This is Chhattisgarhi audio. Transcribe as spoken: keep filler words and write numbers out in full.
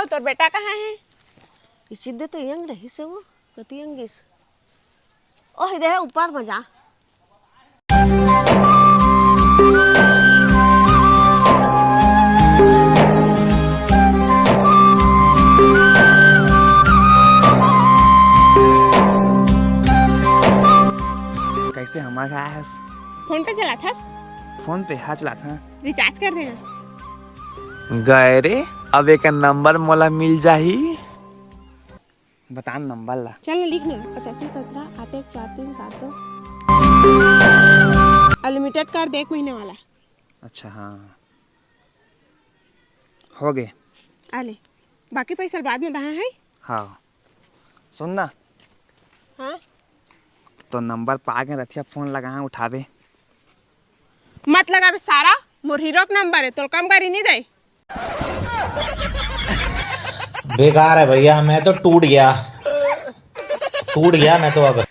तोर बेटा कहाँ हे? इसी दे तो यंग रहिस हे वो, कति यंग गिस? ओह, दे हे ऊपर में जा। कैसे हमारे आए हस? फोन पे चलाथस? फोन पे, हाँ, चलाथंव। रिचार्ज कर देना। गए रे, अब एक नंबर मोला मिल जाही। बता न नंबर ला। चल ना, लिख ना, पचासी सत्रह आठ एक चार तीन सात दो। अनलिमिटेड कर दे एक महीने वाला। अच्छा, हाँ, हो गे। आ ले, बाकी पैसा बाद में दहा है। हाँ, सुन ना। हाँ? तो नंबर पा के रथिया फोन लगा, उठावे। मत लगावे सारा, मोर हीरो के नंबर है, तोल कम करी नहीं दे। बेकार है भैया, मैं तो टूट गया, टूट गया मैं तो अब।